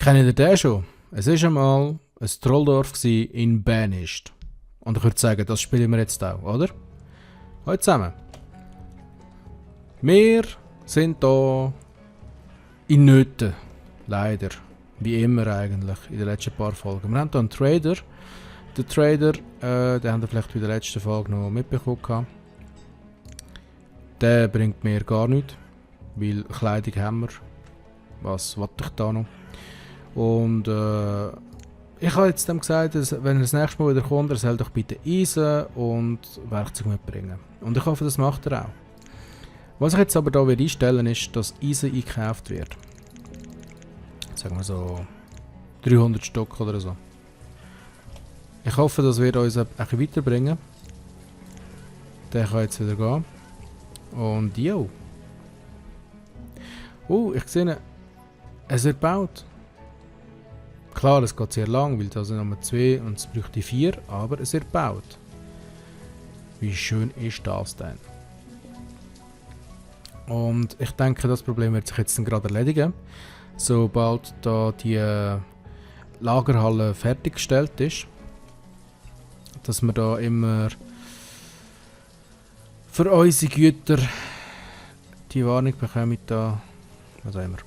Kennt ihr den schon? Es war einmal ein Trolldorf in Banished. Und ich würde sagen, das spielen wir jetzt auch, oder? Hallo zusammen. Wir sind hier in Nöten. Leider. Wie immer eigentlich, in den letzten paar Folgen. Wir haben hier einen Trader. Der Trader, den habt ihr vielleicht in der letzten Folge noch mitbekommen. Der bringt mir gar nichts. Weil Kleidung haben wir. Was wollte ich da noch? Und ich habe jetzt dem gesagt, dass, wenn er das nächste Mal wieder kommt, er soll doch bitte Eisen und Werkzeug mitbringen. Und ich hoffe, das macht er auch. Was ich jetzt aber hier einstellen will, ist, dass Eisen eingekauft wird. Sagen wir so 300 Stück oder so. Ich hoffe, das wird uns ein bisschen weiterbringen. Der kann jetzt wieder gehen. Und jo. Ich sehe, es wird gebaut. Klar, es geht sehr lang, weil da sind Nummer 2 und es bräuchte 4, aber es wird gebaut. Wie schön ist das denn? Und ich denke, das Problem wird sich jetzt gerade erledigen. Sobald da die Lagerhalle fertiggestellt ist, dass wir da immer für unsere Güter die Warnung bekommen, da, was haben wir?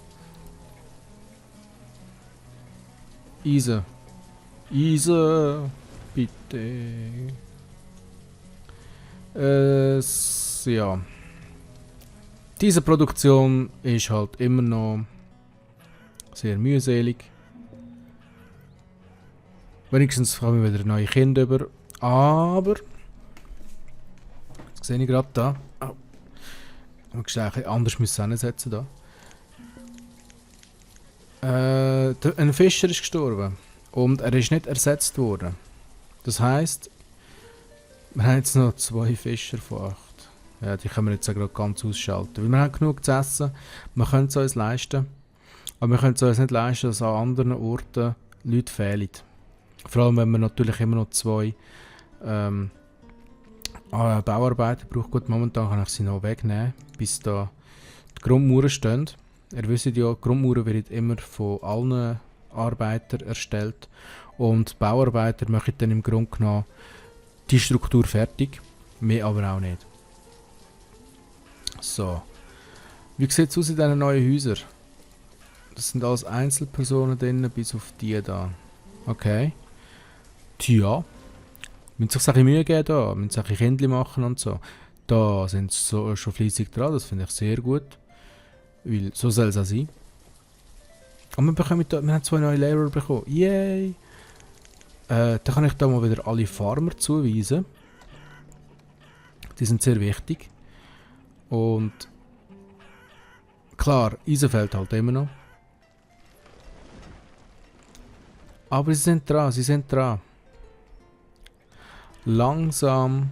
Eisen. Eisen. Bitte. Ja. Diese Produktion ist halt immer noch sehr mühselig. Wenigstens kommen wir wieder neue Kinder über. Aber. Jetzt sehe ich gerade da. Oh. Ich muss anders hinsetzen da. Ein Fischer ist gestorben und er ist nicht ersetzt worden. Das heisst, wir haben jetzt noch 2 Fischer von 8. Ja, die können wir jetzt gerade ganz ausschalten. Weil wir haben genug zu essen, wir können es uns leisten. Aber wir können es uns nicht leisten, dass an anderen Orten Leute fehlen. Vor allem, wenn man natürlich immer noch 2 Bauarbeiter braucht. Gut, momentan kann ich sie noch wegnehmen, bis da die Grundmauern stehen. Ihr wisst ja, die Grundmauern werden immer von allen Arbeitern erstellt und die Bauarbeiter machen dann im Grunde genommen die Struktur fertig, mehr aber auch nicht. So, wie sieht es aus in diesen neuen Häusern? Das sind alles Einzelpersonen drin, bis auf die da. Okay. Tja, müssen sich ein bisschen Mühe geben da, müssen sich ein bisschen Kindli machen und so. Da sind sie so, schon fleissig dran, das finde ich sehr gut. Weil so soll es auch sein. Und wir haben 2 neue Lehrer bekommen. Yay! Da kann ich da mal wieder alle Farmer zuweisen. Die sind sehr wichtig. Und klar, Eisen fehlt halt immer noch. Aber sie sind dran, Langsam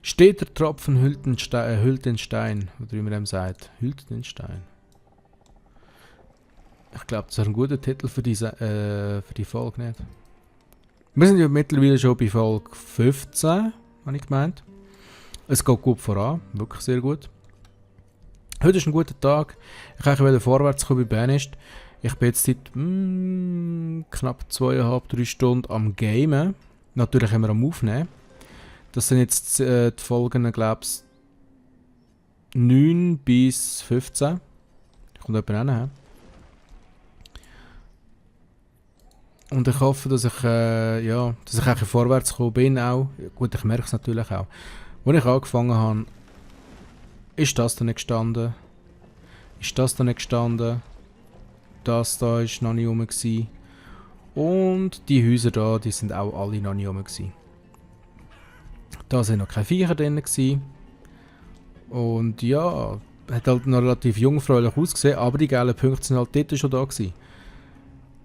steht der Tropfen hüllt den Stein, oder wie man dem sagt. Hüllt den Stein. Ich glaube, das ist ein guter Titel für die Folge, nicht? Wir sind ja mittlerweile schon bei Folge 15, habe ich gemeint. Es geht gut voran, wirklich sehr gut. Heute ist ein guter Tag. Ich wollte vorwärts kommen bei Banished. Ich bin jetzt seit knapp 2,5-3 Stunden am Gamen. Natürlich immer am Aufnehmen. Das sind jetzt die Folgen, glaube ich, 9 bis 15. Kommt jemand hin. Und ich hoffe, dass ich eigentlich vorwärts gekommen bin auch. Gut, ich merke es natürlich auch. Als ich angefangen habe, ist das da nicht gestanden. Ist das da nicht gestanden. Das da ist noch nicht rum gewesen. Und die Häuser da, die sind auch alle noch nicht rum gewesen. Da sind noch keine Viecher drin gewesen. Und ja, hat halt noch relativ jungfräulich ausgesehen, aber die gelben Punkte sind halt dort schon da gewesen.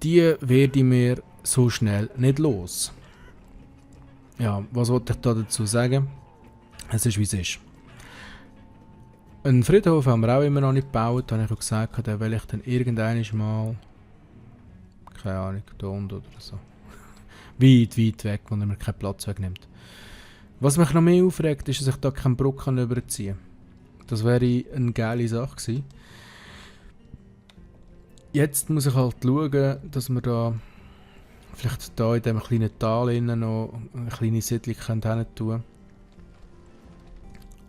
Die werde ich mir so schnell nicht los. Ja, was wollte ich da dazu sagen? Es ist wie es ist. Einen Friedhof haben wir auch immer noch nicht gebaut, da habe ich auch gesagt, den will ich dann irgendwann mal, keine Ahnung, da unten oder so. weit weg, wo er mir keinen Platz wegnimmt. Was mich noch mehr aufregt, ist, dass ich da keinen Bruck überziehen kann. Das wäre eine geile Sache gewesen. Jetzt muss ich halt schauen, dass wir da vielleicht da in diesem kleinen Tal innen noch eine kleine Siedlung hin tun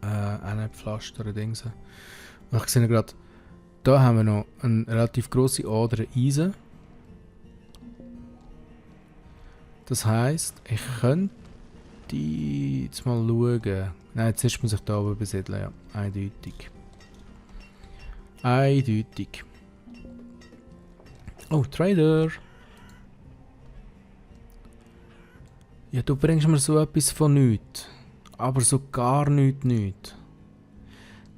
können. Eine Pflaster, Dings. Und ich sehe gerade, da haben wir noch eine relativ grosse Ader Eisen. Das heisst, ich könnte jetzt mal schauen. Nein, zuerst muss ich da oben besiedeln, ja. Eindeutig. Eindeutig. Oh, Trader! Ja, du bringst mir so etwas von nichts. Aber so gar nichts.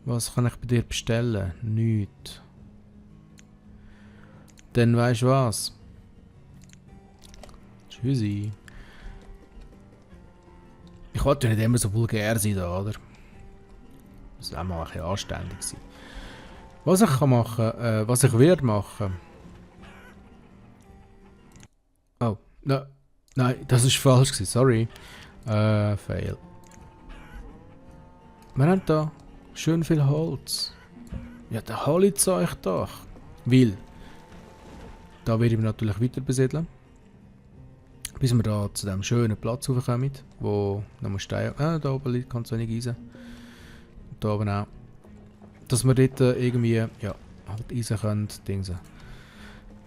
Was kann ich bei dir bestellen? Nichts. Dann weisst du was? Tschüssi. Ich wollte nicht immer so vulgär sein da, oder? Muss auch mal ein bisschen anständig sein. Was ich kann machen, was ich werde machen. Oh, nein, das ist falsch gewesen, sorry. Fail. Wir haben da schön viel Holz. Ja, dann holt es euch doch. Weil, da werde ich mich natürlich weiter besiedeln. Bis wir da zu dem schönen Platz raufkommen, wo nochmal Steine... da oben liegt ganz wenig Eisen. Und da oben auch. Dass wir dort irgendwie, ja, halt Eisen können, Dingsen.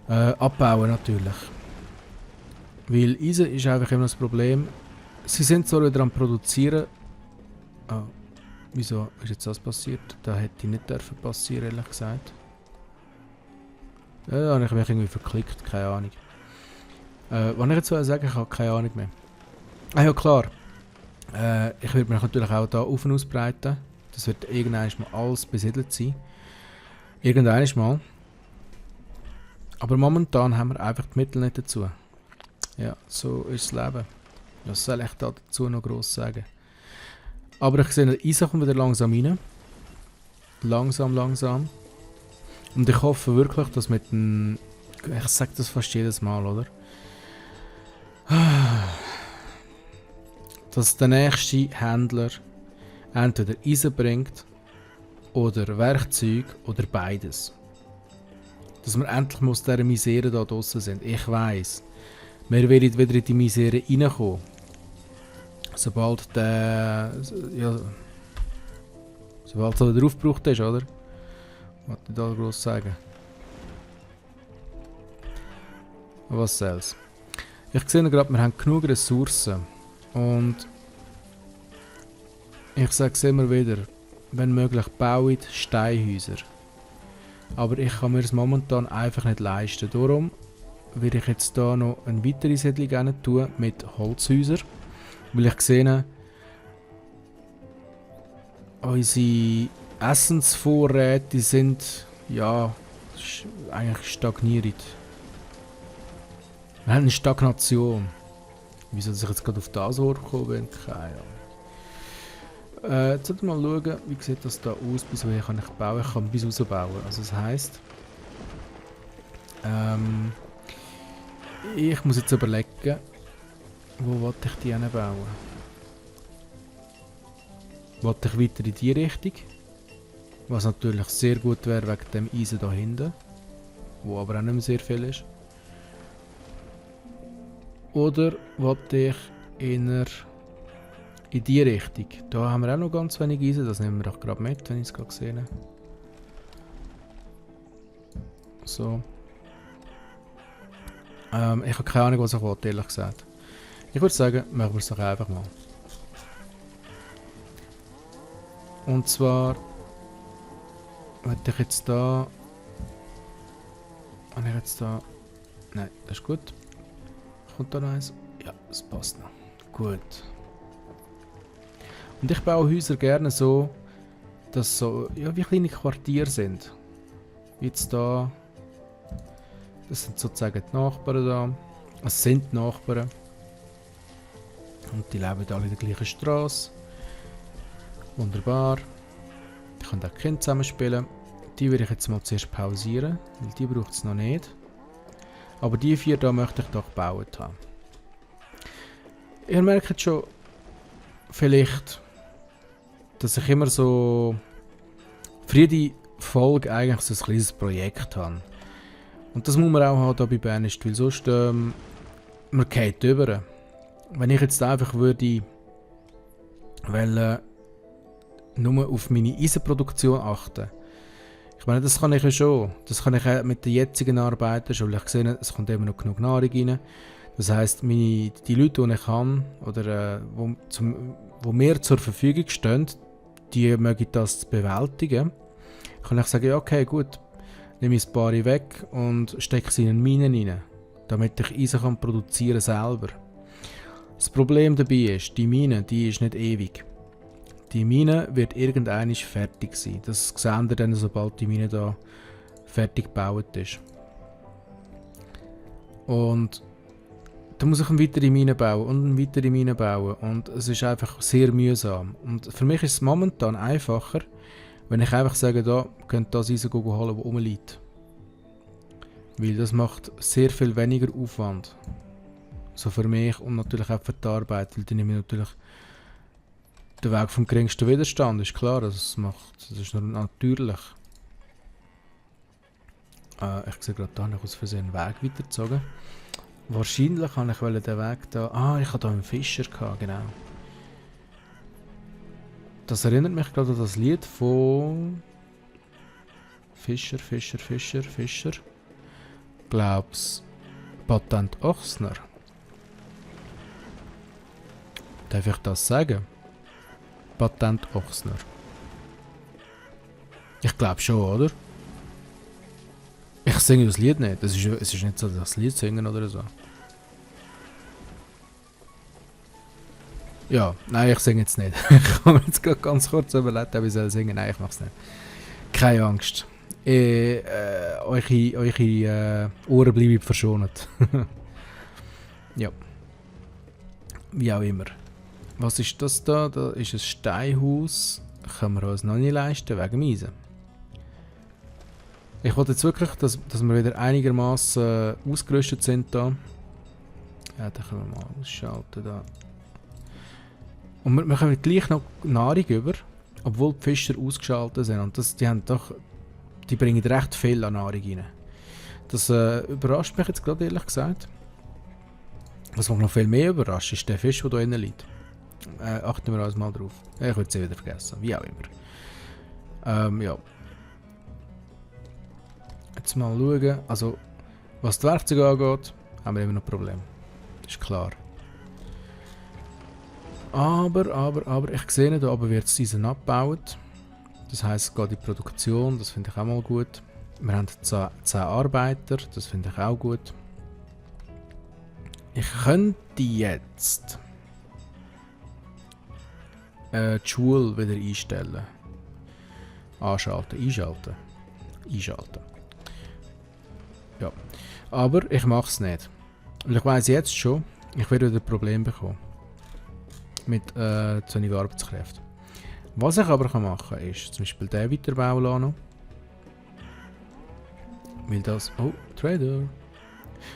Abbauen natürlich. Weil Eisen ist einfach immer das Problem. Sie sind zwar wieder am Produzieren. Oh, wieso ist jetzt das passiert? Da hätte nicht dürfen passieren, ehrlich gesagt. Da habe ich mich irgendwie verklickt, keine Ahnung. Was ich jetzt sagen, ich habe keine Ahnung mehr. Ah ja, klar. Ich werde mich natürlich auch hier auf und ausbreiten. Das wird irgendwann mal alles besiedelt sein. Irgendwann mal. Aber momentan haben wir einfach die Mittel nicht dazu. Ja, so ist das Leben. Was soll ich da dazu noch gross sagen? Aber ich sehe, der Eisen kommt wieder langsam rein. Langsam. Und ich hoffe wirklich, dass mit dem... Ich sage das fast jedes Mal, oder? Dass der nächste Händler entweder Eisen bringt oder Werkzeug oder beides. Dass wir endlich mal aus dieser Misere da draussen sind. Ich weiss, wir werden wieder in die Misere reinkommen. Sobald der... Ja, sobald es wieder aufgebraucht ist, oder? Was ich da groß sagen? Was soll's? Ich sehe gerade, wir haben genug Ressourcen. Und ich sage es immer wieder, wenn möglich, baut Steinhäuser. Aber ich kann mir es momentan einfach nicht leisten. Darum werde ich jetzt hier noch eine weitere Siedlung tun mit Holzhäusern. Weil ich sehe, unsere Essensvorräte sind, ja, eigentlich stagnierend. Wir haben eine Stagnation. Wieso dass ich jetzt gerade auf das Wort gekommen bin? Keine Ahnung. Jetzt mal schauen, wie sieht das da aus, bis woher kann ich bauen. Ich kann bis raus bauen. Also das heisst, ich muss jetzt überlegen, wo wollte ich die bauen? Wollte ich weiter in die Richtung? Was natürlich sehr gut wäre wegen dem Eisen da hinten. Wo aber auch nicht mehr sehr viel ist. Oder wollte ich eher in die Richtung? Da haben wir auch noch ganz wenig Eisen, das nehmen wir doch gerade mit, wenn ich es gerade gesehen habe. So. Ich habe keine Ahnung, was ich wollte, ehrlich gesagt. Ich würde sagen, machen wir es doch einfach mal. Und zwar hätte ich jetzt da... Habe ich jetzt da... Nein, das ist gut. Kommt da noch eins? Ja, das passt noch. Gut. Und ich baue Häuser gerne so, dass so, ja, wie kleine Quartiere sind. Wie jetzt da. Das sind sozusagen die Nachbarn da. Es sind die Nachbarn. Und die leben alle in der gleichen Straße. Wunderbar. Die können auch Kinder zusammenspielen. Die werde ich jetzt mal zuerst pausieren, weil die braucht es noch nicht. Aber die 4 da möchte ich doch gebaut haben. Ihr merkt jetzt schon vielleicht, dass ich immer so für jede Folge eigentlich so ein kleines Projekt habe. Und das muss man auch haben hier bei Bernist, weil sonst man geht über. Wenn ich jetzt einfach würde nur auf meine Eisenproduktion achten. Ich meine, das kann ich ja schon. Das kann ich auch mit den jetzigen Arbeitern schon. Ich sehe, es kommt immer noch genug Nahrung rein. Das heisst, die Leute, die ich habe, oder wo mir zur Verfügung stehen, die mögen das bewältigen. Kann ich sagen, ja, okay, gut, nehme ich ein paar weg und stecke sie in eine Mine rein, damit ich Eisen kann produzieren selber. Das Problem dabei ist, die Mine, die ist nicht ewig. Die Mine wird irgendwann fertig sein. Das sehen wir dann, sobald die Mine da fertig gebaut ist. Und da muss ich eine weitere Mine bauen und eine weitere Mine bauen. Und es ist einfach sehr mühsam. Und für mich ist es momentan einfacher, wenn ich einfach sage, da könnt ihr das Eisen holen, das rumliegt. Weil das macht sehr viel weniger Aufwand. So für mich und natürlich auch für die Arbeit. Weil die nehme ich natürlich den Weg vom geringsten Widerstand, ist klar. Das ist nur natürlich. Ich sehe gerade da, ich aus Versehen einen Weg weitergezogen. Wahrscheinlich habe ich den Weg da. Ich hatte da einen Fischer gehabt, genau. Das erinnert mich gerade an das Lied von Fischer. Glaub's Patent Ochsner. Darf ich das sagen? Patent Ochsner. Ich glaube schon, oder? Ich singe das Lied nicht. Es ist nicht so, dass das Lied singen oder so. Ja, nein, ich singe jetzt nicht. Ich habe mir jetzt gerade ganz kurz überlegt, ob ich soll singen. Nein, ich mache es nicht. Keine Angst. Eure Ohren bleiben verschont. Ja. Wie auch immer. Was ist das da? Da ist ein Steinhaus. Können wir uns noch nicht leisten, wegen dem Eisen. Ich wollte jetzt wirklich, dass wir wieder einigermaßen ausgerüstet sind da. Ja, da können wir mal ausschalten da. Und wir kommen gleich noch Nahrung über, obwohl die Fischer ausgeschaltet sind. Und die bringen recht viel an Nahrung rein. Das überrascht mich jetzt gerade ehrlich gesagt. Was mich noch viel mehr überrascht, ist der Fisch, der hier innen liegt. Achten wir uns mal drauf. Ich würde es wieder vergessen, wie auch immer. Ja. Jetzt mal schauen. Also, was die Werkzeuge angeht, haben wir immer noch Probleme. Das ist klar. Aber, ich sehe, hier oben wird das Eisen abgebaut. Das heisst, es geht in die Produktion, das finde ich auch mal gut. Wir haben 10 Arbeiter, das finde ich auch gut. Ich könnte jetzt die Schule wieder einstellen. Einschalten. Ja. Aber ich mache es nicht. Und ich weiss jetzt schon, ich werde wieder ein Problem bekommen. Mit zu wenig Arbeitskräften. Was ich aber machen kann, ist zum Beispiel den weiterbauen lassen. Weil das... Oh, Trader.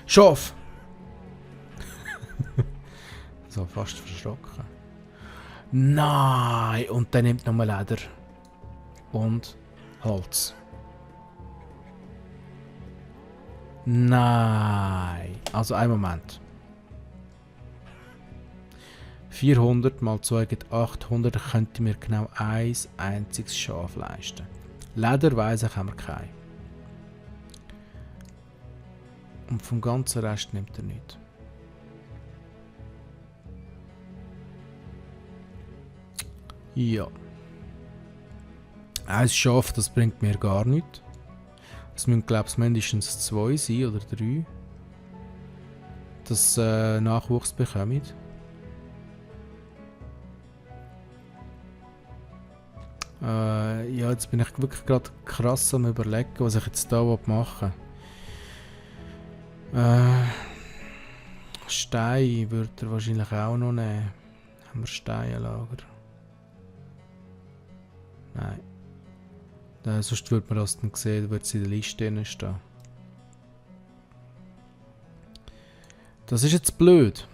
Schaf! So, fast verschrocken. Nein! Und dann nimmt nochmal Leder. Und Holz. Nein! Also, einen Moment. 400 mal 2 gibt 800, da könnte mir genau ein einziges Schaf leisten. Leder weiss ich, haben wir keinen. Und vom ganzen Rest nimmt er nichts. Ja. Ein Schaf, das bringt mir gar nichts. Es müssen, glaube ich, mindestens 2 sein oder 3. Das Nachwuchs bekommen. Ja, jetzt bin ich wirklich gerade krass am Überlegen, was ich jetzt hier machen will. Stein würde er wahrscheinlich auch noch nehmen. Haben wir Steinlager? Nein. Sonst würde man das dann sehen, würde es in der Liste drin stehen. Das ist jetzt blöd.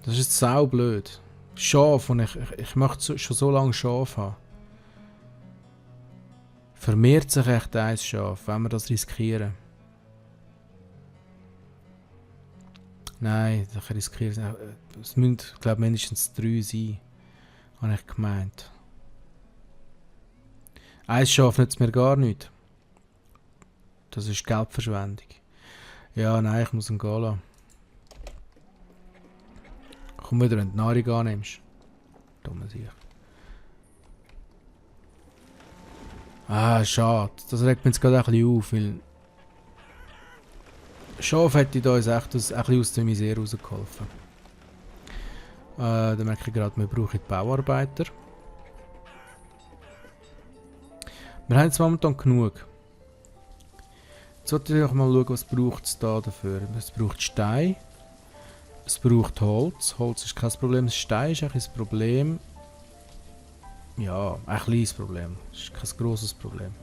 Das ist jetzt sau blöd. Schaf, und ich möchte schon so lange Schaf haben. Vermehrt sich echt ein Schaf, wenn wir das riskieren. Nein, das riskiere ich nicht. Es müssen, glaube mindestens 3 sein. Habe ich gemeint. Eins Schaf nützt mir gar nicht. Das ist Geldverschwendung. Ja, nein, ich muss ihn gehen lassen. Komm wieder, wenn du die Nahrung annimmst. Dumme Sicht. Ah, schade. Das regt mich jetzt gerade ein bisschen auf, weil... Schaf hätte uns echt ein bisschen aus der Misere rausgeholfen. Da merke ich gerade, wir brauchen die Bauarbeiter. Wir haben jetzt momentan genug. Jetzt sollte ich mal schauen, was braucht es da dafür. Es braucht Stein. Es braucht Holz. Holz ist kein Problem. Stein ist eigentlich ein Problem. Ja, ein kleines Problem. Das ist kein grosses Problem.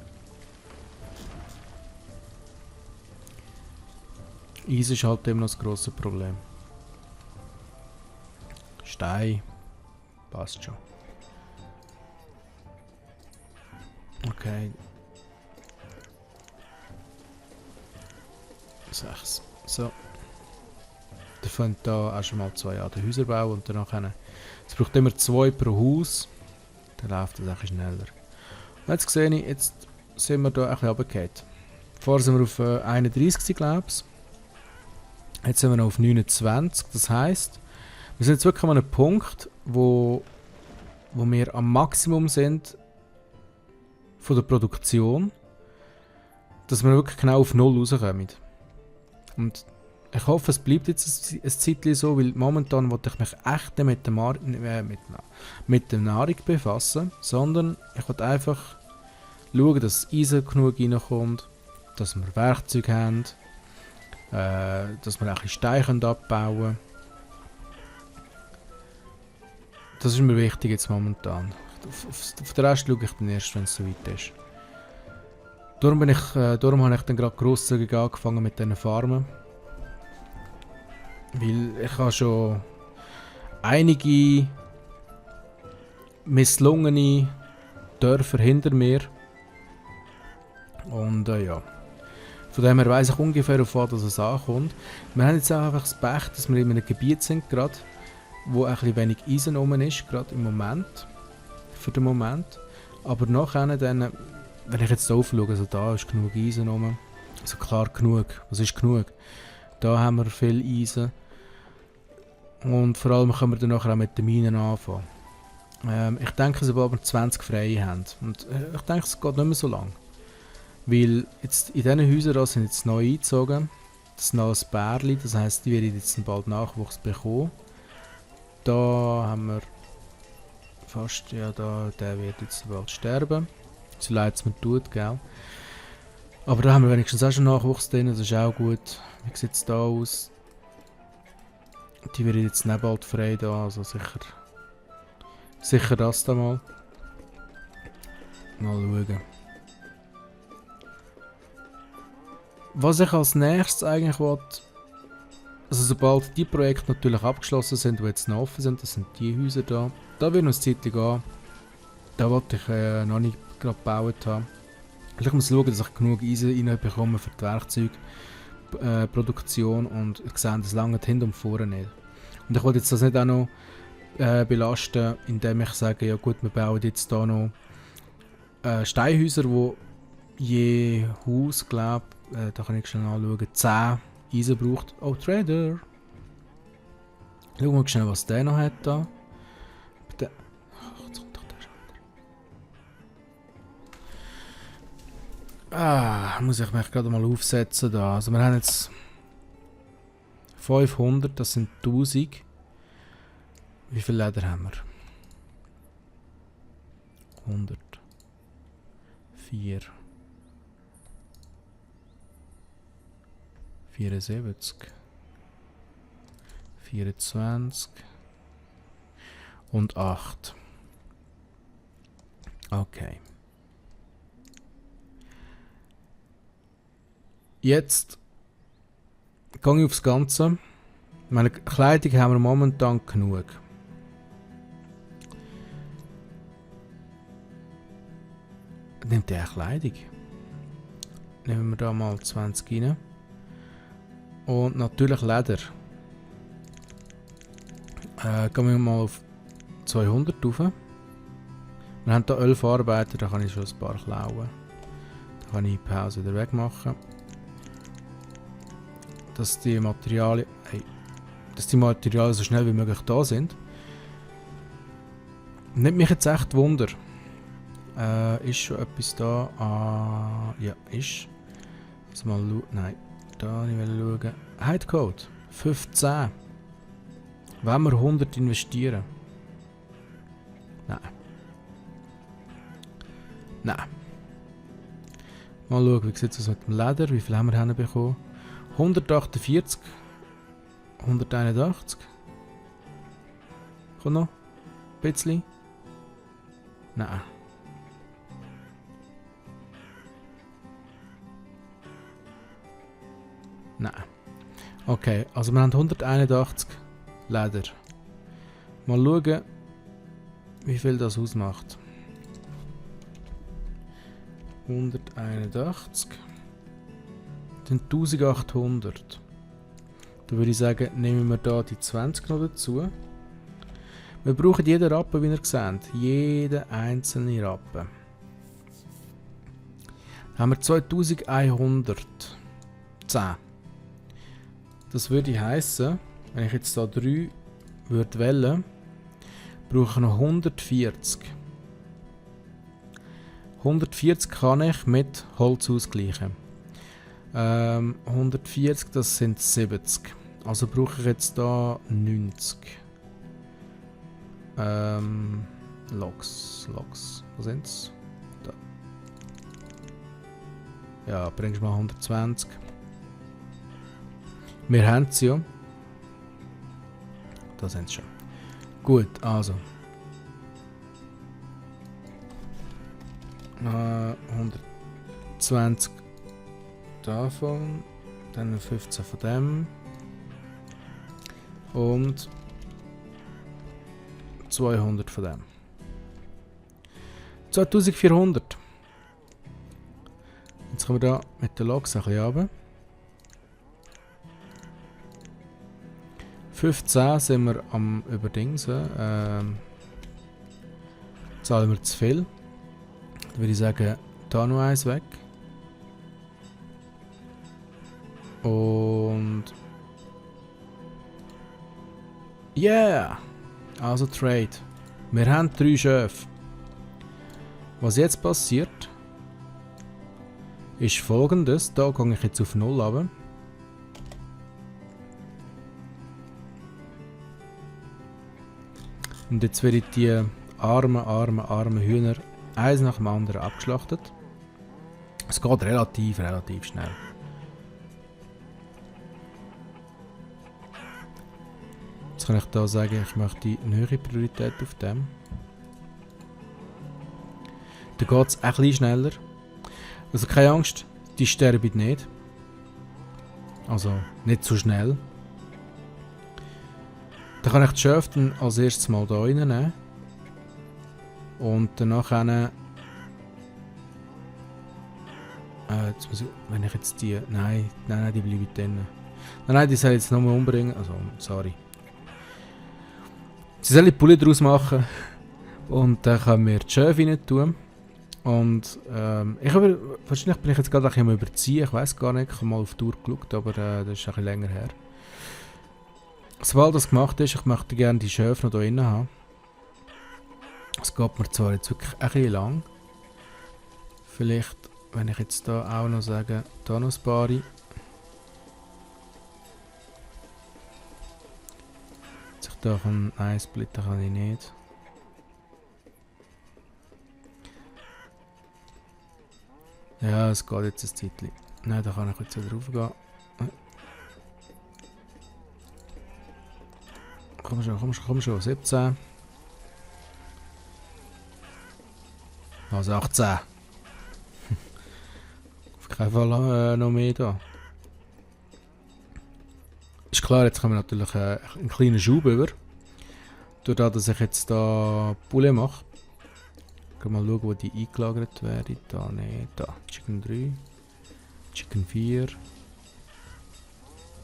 Eis ist halt immer noch das grosse Problem. Stein. Passt schon. Okay. 6. So. Dann fangen da auch schon mal 2 an den Häuser bauen und danach es braucht immer 2 pro Haus. Dann läuft das auch schneller. Und jetzt sehe ich, jetzt sind wir da ein bisschen runtergefallen. Vorher sind wir auf 31, glaube ich. Jetzt sind wir noch auf 29. Das heisst, wir sind jetzt wirklich an einem Punkt, wo wir am Maximum sind von der Produktion, dass wir wirklich genau auf 0 rauskommen. Und ich hoffe, es bleibt jetzt ein Zeitchen so, weil momentan wollte ich mich echt nicht mit der Nahrung befassen, sondern ich wollte einfach schauen, dass Eisen genug reinkommt, dass wir Werkzeuge haben, dass wir auch ein bisschen Steine abbauen können. Das ist mir wichtig jetzt momentan. Auf den Rest schaue ich dann erst, wenn es soweit ist. Darum habe ich dann gerade grosszügig angefangen mit diesen Farmen. Weil ich habe schon einige misslungene Dörfer hinter mir. Und ja. Von dem her weiss ich ungefähr, auf was es ankommt. Wir haben jetzt auch einfach das Pech, dass wir in einem Gebiet sind, gerade, wo ein bisschen wenig Eisen rum ist, gerade im Moment. Für den Moment. Aber nachher dann, wenn ich jetzt hier aufschaue, also da ist genug Eisen rum. Also klar genug. Was ist genug? Da haben wir viel Eisen. Und vor allem können wir dann nachher auch mit den Minen anfangen. Ich denke, sobald wir 20 freie haben. Und ich denke, es geht nicht mehr so lang. Weil jetzt in diesen Häusern sind jetzt neu eingezogen. Das sind alles Bärli, das heisst, die werden jetzt bald Nachwuchs bekommen. Da haben wir fast, ja, der wird jetzt bald sterben. So leid es mir tut, gell. Aber da haben wir wenigstens auch schon Nachwuchs drin, das ist auch gut. Wie sieht es da aus? Die werden jetzt nicht bald frei da, also sicher das da mal. Mal schauen. Was ich als nächstes eigentlich will, also sobald die Projekte natürlich abgeschlossen sind, die jetzt noch offen sind, das sind die Häuser da. Da wird noch eine Zeit gehen. Da wollte ich noch nicht gerade gebaut haben. Ich muss schauen, dass ich genug Eisen reinbekomme für die Werkzeugproduktion und ich sehe, das lange hin und vorne nicht. Und ich wollte jetzt das nicht auch noch belasten, indem ich sage, ja gut, wir bauen jetzt hier noch Steinhäuser, wo je Haus, glaube ich, da kann ich schnell anschauen, 10 Eisen braucht. Oh, Trader! Schauen wir mal schnell, was der noch hat da. Bitte. Ach, jetzt kommt doch der schon. Muss ich mich gerade mal aufsetzen da. Also wir haben jetzt 500, das sind 1000. Wie viel Leder haben wir? 100. 4. 74. 24. Und 8. Okay. Jetzt gehe ich aufs Ganze. Meine Kleidung haben wir momentan genug. Nimmt der Kleidung? Nehmen wir da mal 20 rein. Und natürlich Leder. Gehen wir mal auf 200 rauf. Wir haben hier 11 Arbeiter, da kann ich schon ein paar klauen. Da kann ich die Pause wieder wegmachen. Dass die Materialien so schnell wie möglich da sind. Nimmt mich jetzt echt Wunder. Ist schon etwas da? Ja, ist. Also mal schauen. Nein, da ich will schauen. Hidecode 15. Wollen wir 100 investieren? Nein. Nein. Mal schauen, wie sieht es aus mit dem Leder? Wie viel haben wir hinbekommen? 148. 181. Kommt noch? Ein bisschen? Nein. Nein. Okay, also wir haben 181 Leder. Mal schauen, wie viel das ausmacht. 181. Das sind 1800. Da würde ich sagen, nehmen wir da die 20 noch dazu. Wir brauchen jeden Rappen, wie ihr seht. Jeden einzelnen Rappen. Dann haben wir 2110. Das würde heißen, wenn ich jetzt da 3 würde wählen, brauche ich noch 140. 140 kann ich mit Holz ausgleichen. 140, das sind 70. Also brauche ich jetzt da 90. Logs. Wo sind's? Da. Ja, bringst du mal 120. Wir haben sie ja. Da sind sie schon. Gut, also. 120 davon. Dann 15 von dem. Und 200 von dem. 2400. Jetzt kommen wir da mit den Logs ein bisschen runter. 15 sind wir am Überdingsen. Zahlen wir zu viel. Dann würde ich sagen, da noch eins weg. Und... Yeah! Also Trade. Wir haben 3 Schöfe. Was jetzt passiert, ist folgendes. Da gehe ich jetzt auf 0 runter. Und jetzt werden die armen Hühner eins nach dem anderen abgeschlachtet. Es geht relativ schnell. Jetzt kann ich da sagen, ich möchte die höhere Priorität auf dem. Da geht es ein bisschen schneller. Also keine Angst, die sterben nicht. Also nicht so schnell. Da kann ich die Schöfe dann als erstes mal da reinnehmen. Und danach jetzt muss ich, wenn ich jetzt die... Nein, die bleiben drin. Nein, die soll ich jetzt nochmal umbringen. Also, sorry. Sie sollen die Pulle draus machen. Und dann können wir die Schöfe rein tun. Und wahrscheinlich bin ich jetzt gerade ein bisschen überziehen. Ich weiß gar nicht, ich habe mal auf die Tour geschaut, aber das ist ein bisschen länger her. Sobald das gemacht ist, ich möchte gerne die Schöfe noch hier drin haben. Es geht mir zwar jetzt wirklich ein bisschen lang. Vielleicht, wenn ich jetzt da auch noch sage, da noch ein paar. Dass ich da kann, nein, splitten kann ich nicht. Ja, es geht jetzt ein Zeitchen. Nein, da kann ich jetzt wieder raufgehen. Komm schon, 17. Also 18. Auf keinen Fall noch mehr da. Ist klar, jetzt kommen wir natürlich einen kleinen Schub über. Dadurch, dass ich jetzt da Poulet mache. Mal schauen, wo die eingelagert werden. Da, ne, da. Chicken 3. Chicken 4.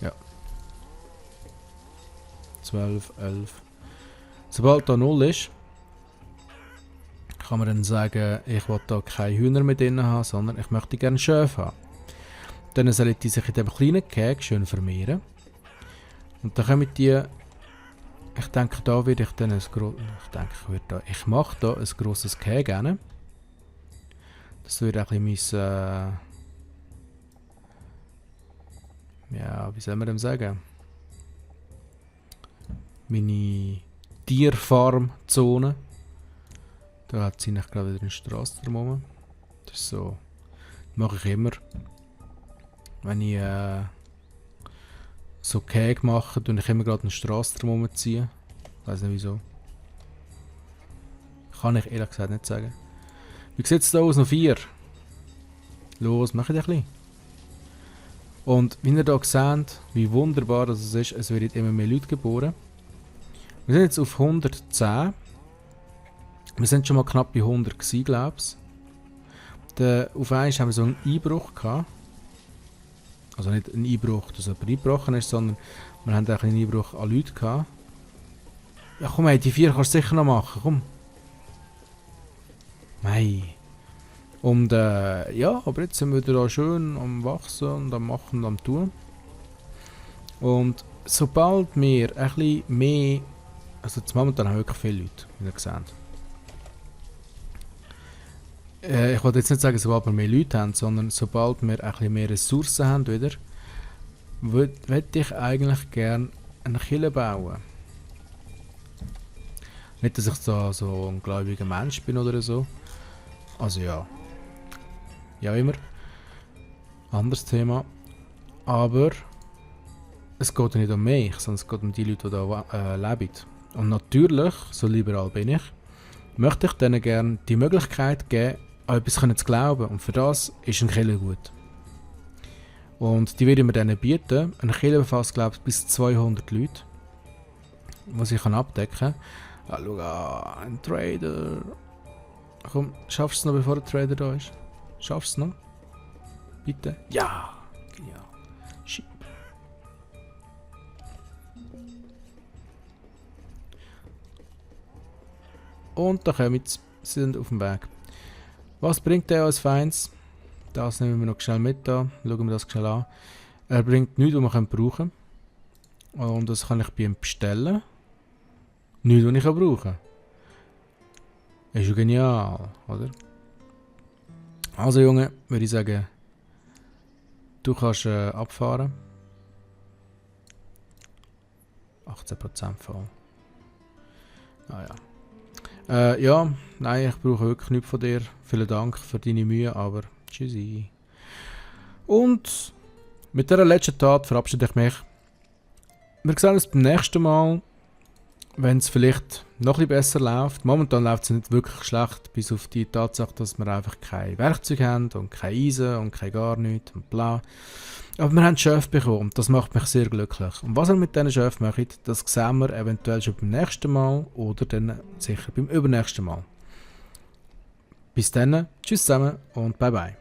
Ja. 12, 11. Sobald da 0 ist, kann man dann sagen, ich will da keine Hühner mit drin haben, sondern ich möchte gerne Schafe haben. Dann sollen die sich in diesem kleinen Käfig schön vermehren. Und dann kommen die, ich denke, da werde ich dann ich mache da ein grosses Käfig rein. Das wird ein bisschen ja, wie soll man dem sagen? Meine Tierfarmzone. Da hat sie nicht gerade wieder eine Straße drumherum. Das ist so. Das mache ich immer. Wenn ich so Käfig mache, tue ich immer gerade eine Straße drumherum ziehen. Ich weiß nicht wieso. Kann ich ehrlich gesagt nicht sagen. Wie sieht es da aus? Noch 4. Los, mach ich ein bisschen. Und wie ihr hier seht, wie wunderbar das ist, es werden immer mehr Leute geboren. Wir sind jetzt auf 110. Wir sind schon mal knapp bei 100 gewesen, glaube ich. Auf einmal haben wir so einen Einbruch gehabt. Also nicht einen Einbruch, dass jemand eingebrochen ist, sondern wir haben einen Einbruch an Leute gehabt. Ja komm ey, die 4 kannst du sicher noch machen, komm. Mei. Und ja, aber jetzt sind wir da schön am Wachsen und am Machen und am Tun. Und sobald wir ein bisschen mehr, also jetzt momentan haben wir wirklich viele Leute, wie ihr seht. Ich wollte jetzt nicht sagen, sobald wir mehr Leute haben, sondern sobald wir ein bisschen mehr Ressourcen haben wieder, würde ich eigentlich gerne eine Kirche bauen. Nicht, dass ich da so ein gläubiger Mensch bin oder so. Also ja. Ja, immer. Anderes Thema. Aber es geht nicht um mich, sondern es geht um die Leute, die hier leben. Und natürlich, so liberal bin ich, möchte ich denen gerne die Möglichkeit geben, an etwas zu glauben. Und für das ist ein Kirche gut. Und die würde mir denen bieten. Eine Kirche befasst, glaube ich, bis 200 Leute, was ich abdecken kann. Ah, schau an, ein Trader. Komm, schaffst du es noch, bevor der Trader da ist? Schaffst du es noch? Bitte? Ja! Ja. Schieb. Und da kommen sie. Sie sind auf dem Weg. Was bringt der als Feins? Das nehmen wir noch schnell mit da. Schauen wir das schnell an. Er bringt nichts, was wir brauchen können. Und das kann ich bei ihm bestellen. Nichts, was ich brauchen kann. Ist ja genial, oder? Also Junge, würde ich sagen, du kannst abfahren. 18% voll. Ah ja. Ja, nein, ich brauche wirklich nichts von dir. Vielen Dank für deine Mühe, aber tschüssi. Und mit dieser letzten Tat verabschiede ich mich. Wir sehen uns beim nächsten Mal, wenn es vielleicht noch ein bisschen besser läuft. Momentan läuft es nicht wirklich schlecht, bis auf die Tatsache, dass wir einfach kein Werkzeug haben und kein Eisen und kein gar nichts und bla. Aber wir haben Schöfe bekommen, das macht mich sehr glücklich. Und was wir mit diesen Schöfen machen, das sehen wir eventuell schon beim nächsten Mal oder dann sicher beim übernächsten Mal. Bis dann, tschüss zusammen und bye bye.